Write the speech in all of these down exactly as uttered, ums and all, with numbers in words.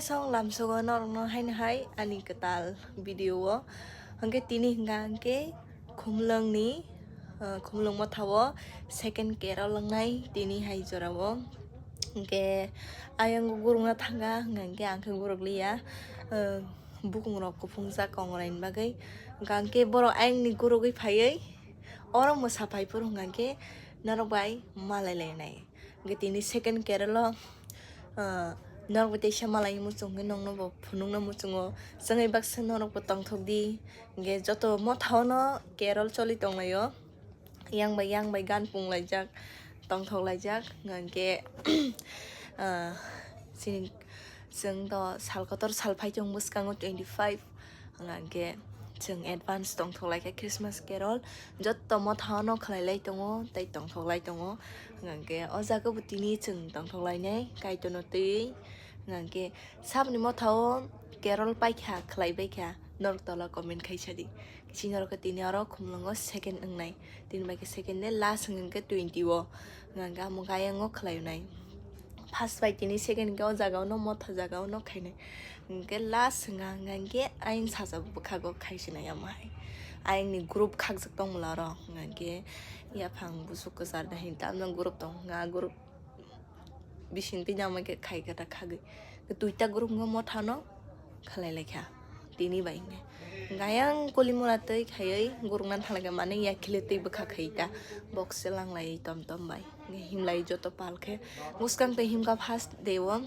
Song lamsogo norokno haino hai ani kwtal video o. Hwnkhe tini hwnkha hwnkhe Khumlwngni, ah, Khumlwng mothao second carol wngnai tini hai jorao. Hwnkhe ayang gurungna thanga hwnkha hwnkhe ang khe gurukliya, ah, bukungrok kuphungjak kongrai ni bagwi. Hwnkha hwnkhe borok ayangni gurugwi phaiwi oro mwsa phai phuru hwnkha hwnkhe norok bai malai lainai. Hwnkhe tini second carol o, ah, norok bai teisa malai muchung hwnkhe nokno bo phunukna muchungo. Chwngwi baksa norok bo tongthok di. Hwnkhe joto mothao no carol choli tonglaio. Yang bai yang bai gan pung laijak, tongthok laijak. Hwnkhe, ah, chini, chwng to sal kotor sal phai chwng bwskango twenty five. Hwnkhe chwng advance tongthok lai kha Christmas carol. Jotto mothao no khlai lai tongo, tei tongthok lai tongo. Hwnkhe o jaga bo tini chwng tongthok lainai Kaitorno twiwi. Hwnkhe saboni mothao carol paikha, khlai baikha, norok tola comment khai sadi. Kisi norok khe tini oro Khumlwngo second wngnai. Tini bai khe second de last hwnkhe twenty o. Hwnkhe amo khe ayango khlainai. First bai tini second khe o jaga o no motha jaga o no khainai. Hwnkhe last hwnka hwnkhe ayang saja bwkhago khaisinai amo hai. Ayangni group khakjak tongmwla oro. Hwnkhe yaphang busuk kwchar da hin tamjak group tong hwnka group bising twi nangma khe khai khe ta khagwi. Duita group hwnka mothano khalai lai kha. Tini bai hwnwi. Gayang kolimura twi khaiwi gurukna thang lai kha, mane yakhile twi bwkha khai ta. Box se lang lai tom tom bai. Himlai joto pal khe. Bwskang twi himkha first day o.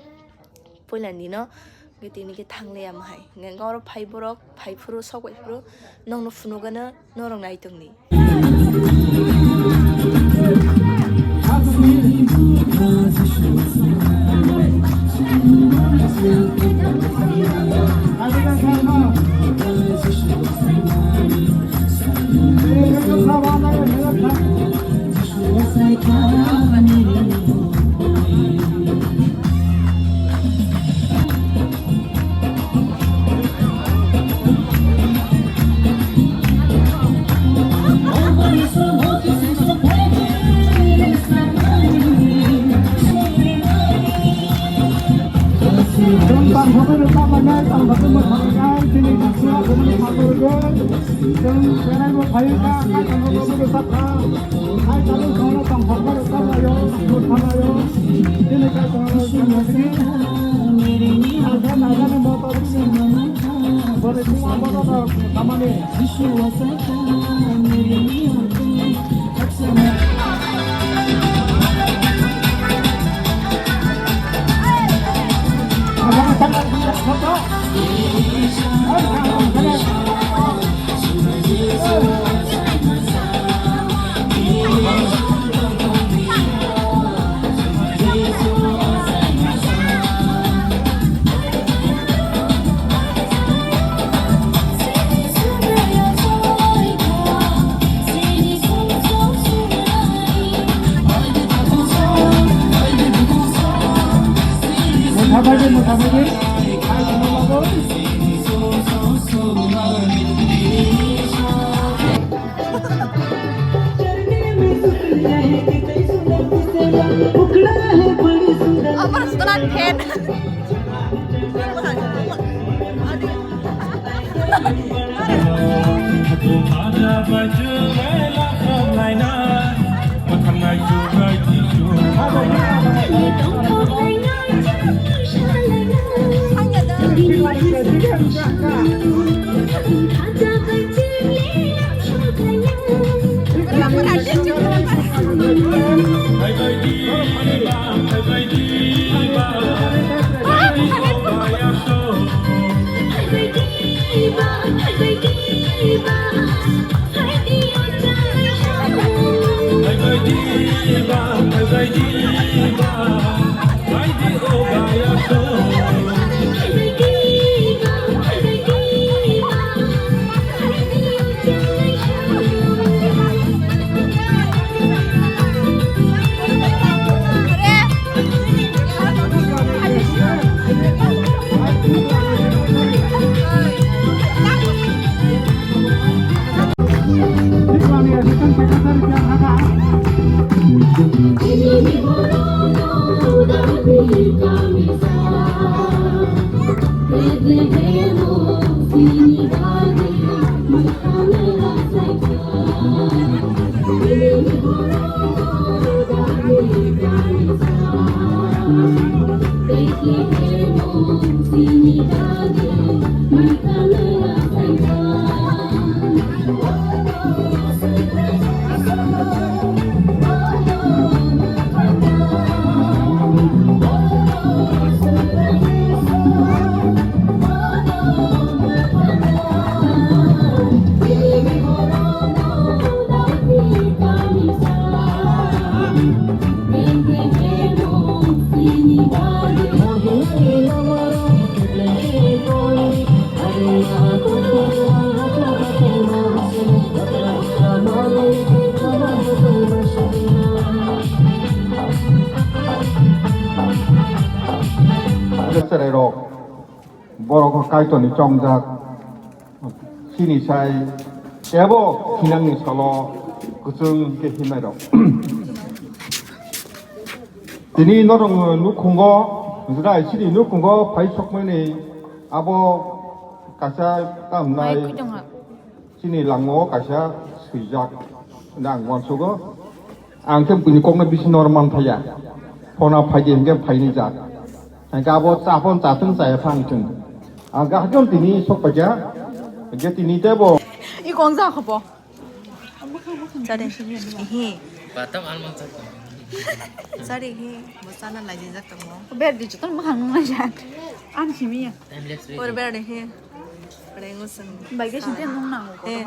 Puila nino. Hwnkhe tini khe thang lai ama hai. Hwnkhe oro phai borok, phai phuru, sok bai phuru. Nokno phunukgano. Norok nai tongdi. Chwng tangthokgwi rwchapmani, tangthokgwi mwthangwi chini Jisuwa bumung sakurgwi chwng cherairok phaiwi kha, kaitorno bumung rwchap kha. Hai tabuk chwngno tongthokma rwchap laio, mwthang laio. Chini kaitorno chwng simi. Ang khe nainani motor chini. Bwrwi chwngno motor rok tamani. Amar setelan fan. Chwrairok borok Kaitorni chongjak. Chini sai tebo thinangni salo kwchwng khe himnairok. Tini norok nukhungo, jwnai chini nukhungo phai sokmani abo kaisa tamnai chini lango kaisa swijak nang uansugo. Ang khe buini kokno bisi normal thaya. Phona phaidi hinkhe phaini jak. Hinkhe abo chapon chatwng chaya phang chwng. Ang kaham tini sok paikha. Hinkhe tini tebo. I kong ja khobo. Sare. Hi. Batam almang chak. Sare hi. Bosana laji jak tamo. Ber di chutan makhang nang jak. An simi ya. Time lapse. Or ber de hi. Bai ke sinte nung nang ko. Eh.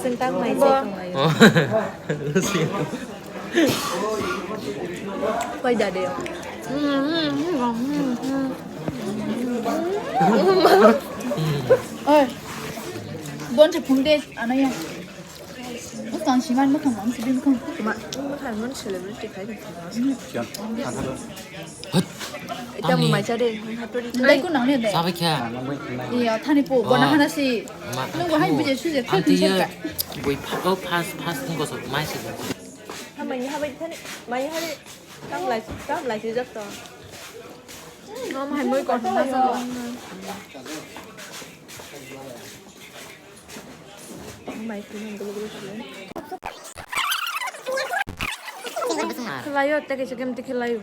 Sengkang mai se kong ayo. Oh. Lucy. Koi da de. Oi. Bon se phung de anaya. Bwskang siman bwskang mam sibin khum. Ma, bwskang mon celebrity khai de. Ita mai cha de, haturi. Dai ko nang ne de. Sabai kha. Iya, thani po, bona hana si. Ma, nung bo hai buje suje. Anti ya, bui phato fast fast nung ko sok mai si. Ha mai ha bai thani, mai ha de. Tam lai, tam lai si jak to. Nom hai moi ko na sa. Khwlaio, tei kaisa game tei khwlaio.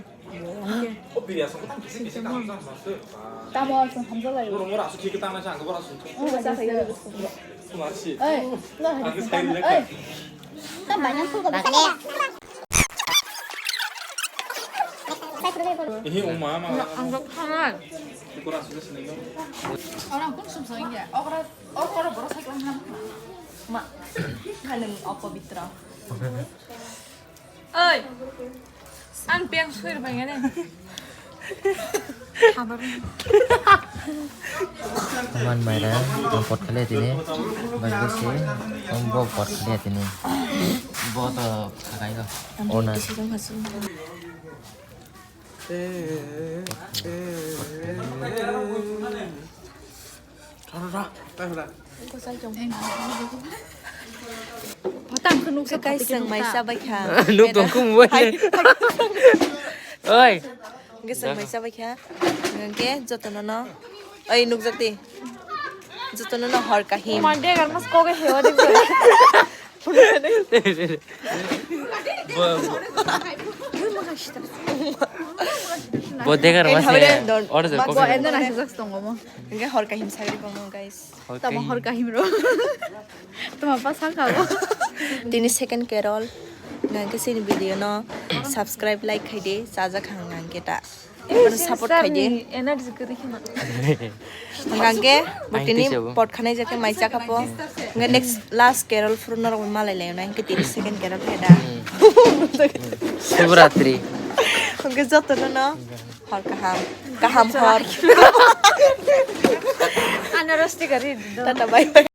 Tamo aswk hamjalaio. Oi, no hai tamo, oi. Tam bai nang suka. Ehe, o ma, ma. Ang kok thangai. Orang pun sum sum ya. Okra, okra borok sai klang ham. Ma, hanung opobitra. Oi. Ang peng suir bai ngane. Habar. Man maira, ang pot khale tini. Bagi si, ang bo pot khale tini. Bo to khakai ko. Ona. Patang khe nuksa kaisang mai sabai kha. Nuk tong khum bai. Oi. Gesang mai sabai kha. Ngke jotono no. Oi nukjak di. Jotono no hor kahim. Ma de gar mas koge hewa de. Bo degar mas. Endo na sijak tongo mo. Ngke hor kahim sagri tongo guys. Tamo hor kahim ro. Tamo pa sakha bo. Tini second carol. Ngke sini video no subscribe like khai di sajak hang ngke ta. Ebono support khai di. Energy kwrwi kheno. Hingke botini pot khanai jake mai chakha po. Hingke next last carol phuru norok malai lai na hingke tini second carol phai da. Shubhratri. Hingke joto no no hor kaham. Kaham hor. Anaros tikari. Tata bye bye.